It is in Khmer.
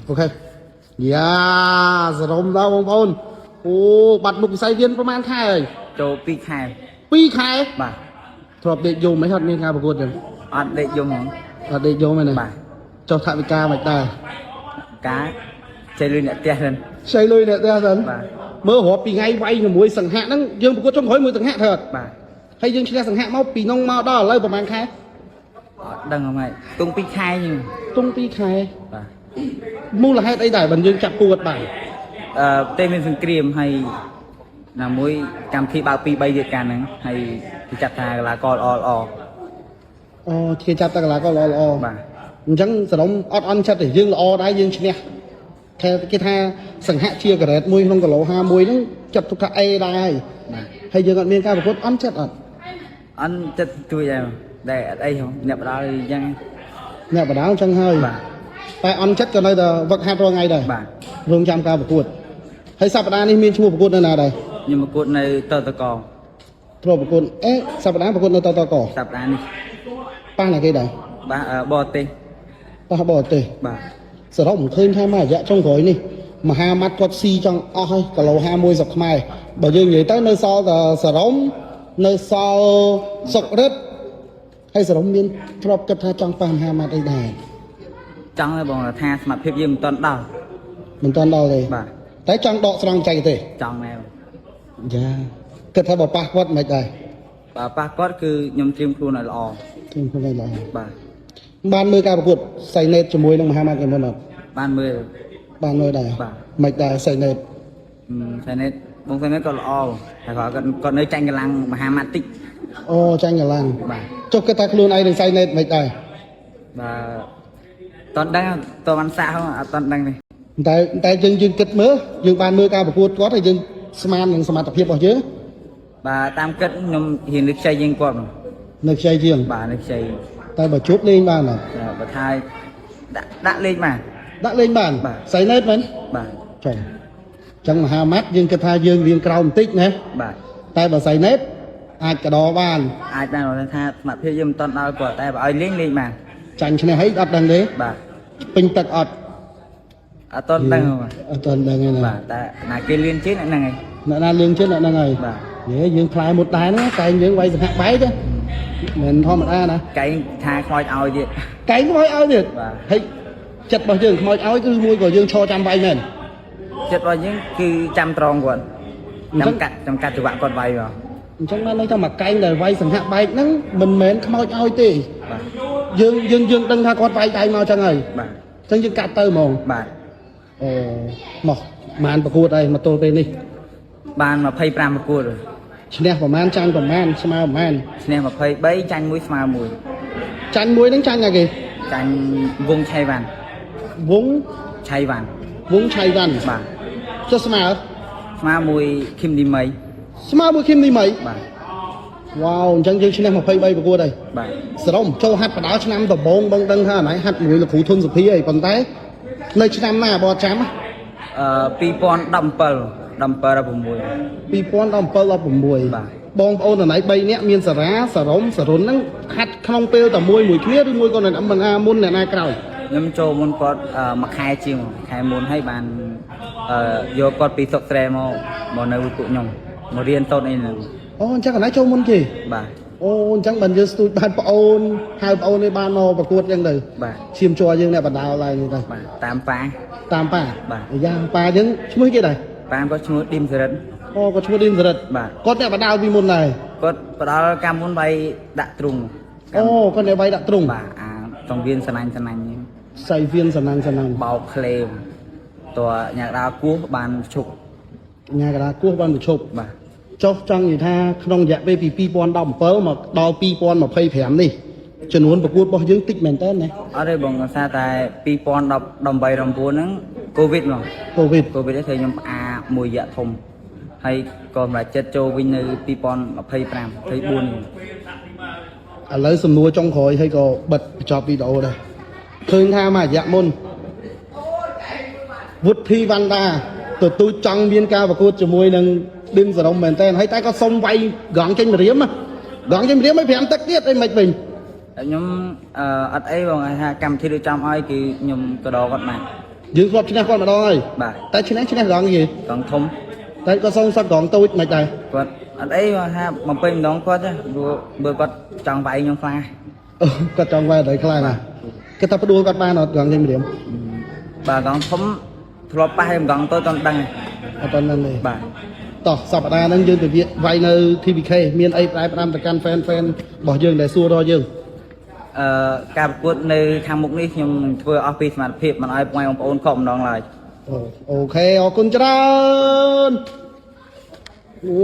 OK យ៉ាសរុំដល់បងប្អូនអូបាត់មុខវិស័យវៀនប្រហែលខែហើយ ចូល2ខែ 2ខែ បាទ ធ្លាប់ដេកយំមិនអត់មានការប្រកួតចឹង អត់ដេកយំហ្មង អត់ដេកយំទេណា បាទ ចុះថវិកាមិនដែរ ការចេះលុយអ្នកផ្ទះសិន ខ្ចីលុយអ្នកផ្ទះសិន បាទ មើលរាប់ពីថ្ងៃវាយជាមួយសង្ហៈហ្នឹងយើងប្រកួតចុងក្រោយមួយសង្ហៈធ្វើអត់ បាទ ហើយយើងឈ្នះសង្ហៈមកពីនងមកដល់ឥឡូវប្រហែលខែ អត់ដឹងហ្មងទុំ2ខែហ្នឹង ទុំ2ខែ បាទ មូលហេតុអីដែរបើយើងចាប់គូអត់បាន អឺប្រទេសមានសង្គ្រាមហើយណាមួយកម្មវិធីបើក2 3ទៀតកាលហ្នឹងហើយគេចាត់ថាកីឡាករល្អល្អ អូគេចាប់តែកីឡាករល្អល្អ បាទ អញ្ចឹងសរុំអត់អន់ចិត្តទេយើងល្អដែរយើងឈ្នះគេគេថាសង្ហៈជាការ៉េតមួយក្នុងគីឡូ51ហ្នឹងចាត់ទុកថា A ដែរហើយ បាទ ហើយយើងអត់មានការប្រកួតអន់ចិត្តអត់ អន់ចិត្តជួយដែរតែអត់អីហ៎អ្នកបដាល់អញ្ចឹង អ្នកបដាលអញ្ចឹងហើយ បាទ តែអន់ចិត្តក៏នៅតែវឹកហាត់រាល់ថ្ងៃដែរ បាទ រងចាំការប្រកួតហើយសប្តាហ៍នេះមានឈ្មោះប្រកួតនៅណាដែរ ខ្ញុំប្រកួតនៅតតក ធ្លាប់ប្រកួតអេសប្តាហ៍ប្រកួតនៅតតក សប្តាហ៍នេះ ប៉ះណាគេដែរ បាទអឺបរទេស ប៉ះបរទេស បាទ សរុបមិនឃើញថាមករយៈចុងក្រោយនេះមហាម៉ាត់គាត់ស៊ីចង់អស់ហើយគីឡូ51ស្រុកខ្មែរបើយើងនិយាយទៅនៅសល់តែសរុំនៅសល់សុករិទ្ធហើយសរុំមានធ្លាប់គិតថាចង់ប៉ះមហាម៉ាត់អីដែរ ចង់ឲ្យបងថាសមត្ថភាពយើងមិនទាន់ដល់ មិនទាន់ដល់ទេ បាទ តែចង់ដកស្រង់ចៃទេ ចង់ដែរ យ៉ាគិតថាបើប៉ះគាត់មិនដែរ បើប៉ះគាត់គឺខ្ញុំត្រៀមខ្លួនឲ្យល្អ ខ្ញុំខ្លួនឯងល្អ បាទ បានមើលការប្រកួតសៃណេតជាមួយនឹងមហាម៉ាត់គេមុនអត់ បានមើល បានមើលដែរ បាទ មិនដែរសៃណេត សៃណេតបងសៃណេតក៏ល្អតែគាត់គាត់នៅចាញ់កម្លាំងមហាម៉ាត់តិច អូចាញ់កម្លាំង បាទ ចុះគិតថាខ្លួនឯងនឹងសៃណេតមិនដែរ បាទតន់ដឹងតបានសាកហ៎អត់តន់ដឹងទេ តែតែយើងយើងគិតមើលយើងបានមើលការប្រកួតគាត់ហើយយើងស្មាននឹងសមត្ថភាពរបស់យើង បាទតាមគិតខ្ញុំរៀនលើខ្ចីជាងគាត់មក នៅខ្ចីជាង បាទនៅខ្ចី តែបើជួបលេងបានអត់ បើថាដាក់ដាក់លេខមក ដាក់លេងបាន បាទ សៃណេតមែន បាទ ចុះអញ្ចឹងមហាម៉ាត់យើងគិតថាយើងរៀងក្រោមបន្តិចណា បាទ តែបើសៃណេតអាចកដបាន អាចបានគាត់ថាសមត្ថភាពយើងមិនតន់ដល់គាត់តែបើឲ្យលេងលេងបាន ចាញ់ឈ្នះហើយអត់ដឹងទេ បាទ ពេញទឹកអត់ អត់តន់ដឹងហ៎បាទ អត់ទាន់ដឹងទេណា បាទតែណាគេលឿនជាងអ្នកហ្នឹងឯង អ្នកណាលឿងជាងអ្នកហ្នឹងហើយ បាទ យេយើងផ្លែមុតដែរហ្នឹងកែងយើងវាយសង្ហាក់បែកទេមិនធម្មតាណា កែងថាខ្មោចឲ្យទៀត កែងខ្មោចឲ្យទៀត បាទ ហើយចិត្តរបស់យើងខ្មោចឲ្យគឺមួយក៏យើងឈរចាំវាយមែន ចិត្តរបស់យើងគឺចាំត្រង់គាត់ អញ្ចឹង ចាំកាត់ចាំកាត់ចង្វាក់គាត់វាយមក អញ្ចឹងបានន័យថាមួយកែងដែលវាយសង្ហាក់បែកហ្នឹងមិនមែនខ្មោចឲ្យទេ បាទ យើងយើងយើងដឹងថាគាត់វាយដៃមកអញ្ចឹងហើយ បាទ អញ្ចឹងយើងកាត់ទៅហ្មង បាទ អូមកបានប្រកួតហើយមកទល់ពេលនេះ បាន25ប្រកួត ឈ្នះប្រហែលចាញ់ប្រហែលស្មើប្រហែល ឈ្នះ23ចាញ់មួយស្មើមួយ ចាញ់មួយហ្នឹងចាញ់ណាគេ ចាញ់វងឆៃវ៉ាន់ វង ឆៃវ៉ាន់ វងឆៃវ៉ាន់ បាទ ចុះស្មើ ស្មើមួយឃីមឌីមី ស្មើមួយឃីមនេះមី បាទ វ៉ាវអញ្ចឹងយើងឈ្នះ23ប្រកួតហើយ បាទ សរុបចូលហាត់បដាល់ឆ្នាំដំបូងបងដឹងថាអាណៃហាត់មួយលោកគ្រូធុនសុភាអីប៉ុន្តែនៅឆ្នាំណាបងអត់ចាំហ៎ អឺ2017 17 16 2017 16 បាទ បងប្អូនអាណៃ3នាក់មានសារ៉ាសរុំសរុនហ្នឹងហាត់ក្នុងពេលតែមួយមួយគ្នាឬមួយក៏អ្នកមិនអាមុនអ្នកណាក្រោយ ខ្ញុំចូលមុនគាត់អឺមួយខែជាងខែមុនហើយបានអឺយកគាត់ពីស្រុកស្រែមកមកនៅពួកខ្ញុំមករៀនសូត្រអីហ្នឹង អូអញ្ចឹងអាណៃចូលមុនគេ បាទ អូអញ្ចឹងបានយើងស្ទូចបានប្អូនហៅប្អូននេះបានមកប្រកួតអញ្ចឹងទៅ បាទ ឈាមជ័រយើងអ្នកបដាល់ឡើងនេះទៅ បាទតាមប៉ា តាមប៉ា បាទ អាយ៉ាប៉ាយើងឈ្មោះគេដែរ ប៉ាគាត់ឈ្មោះឌីមសរិទ្ធ អូគាត់ឈ្មោះឌីមសរិទ្ធ បាទ គាត់អ្នកបដាល់ពីមុនដែរ គាត់ផ្ដល់កម្មមុនវាយដាក់ទ្រុង អូគាត់អ្នកវាយដាក់ទ្រុង បាទអាសង្វៀនសណាញ់សណាញ់ហ្នឹង សៃវៀនសណាំងសណាំង បោកក្លេមតើញ៉ាដាវគោះបានឈប់ ញ៉ាកដាគោះបានប្រឈប់ បាទ ចុះចង់និយាយថាក្នុងរយៈពេលពី2017មកដល់2025នេះចំនួនប្រកួតរបស់យើងតិចមែនតើណា អត់ទេបងដោយសារតែ2018 19ហ្នឹងកូវីដមក កូវីដ កូវីដនេះធ្វើខ្ញុំផ្អាកមួយរយៈធំហើយក៏សម្រាប់ចិត្តចូលវិញនៅ2025 24នេះ ឥឡូវសំណួរចុងក្រោយហើយក៏បិទបញ្ចប់វីដេអូដែរឃើញថាមួយរយៈមុនវុធីវណ្ដាទទូចចង់មានការប្រកួតជាមួយនឹងឌឹមសរុំមែនតើហើយតែក៏សុំវាយកងចេញម្រាមណាកងចេញម្រាមឲ្យ5ទឹកទៀតអីមិនវិញ ខ្ញុំអឺអត់អីបងថាកម្មវិធីរៀបចំឲ្យគឺខ្ញុំក៏ដកគាត់មក យើងធ្លាប់ឈ្នះគាត់ម្ដងហើយ បាទ តែឈ្នះឈ្នះរងគេ កងធំ តែគាត់សងសឹករងតូចមិនដែរ គាត់អត់អីមកថាបំពេញម្ដងគាត់ទេព្រោះបើគាត់ចង់វាយខ្ញុំខ្លាំង អឺគាត់ចង់វាយដល់ខ្លាំងណាស់គាត់ថាផ្ដួលគាត់បានអត់រងចេញម្រាម បាទកងធំធ្លាប់ប៉ះឯម្ដងទៅតន់ដឹង អត់ប៉ុណ្្នឹងទេ បាទ តោះសប្តាហ៍ហ្នឹងយើងទៅវាយនៅ TVK មានអីផ្ដែផ្ដាំទៅកាន់ fan fan របស់យើងដែលសួររកយើង អឺការប្រកួតនៅខាងមុខនេះខ្ញុំនឹងធ្វើអស់ពីសមត្ថភាពមិនឲ្យបងប្អូនខកម្ដងឡើយ អូ OK អរគុណច្រើនអូ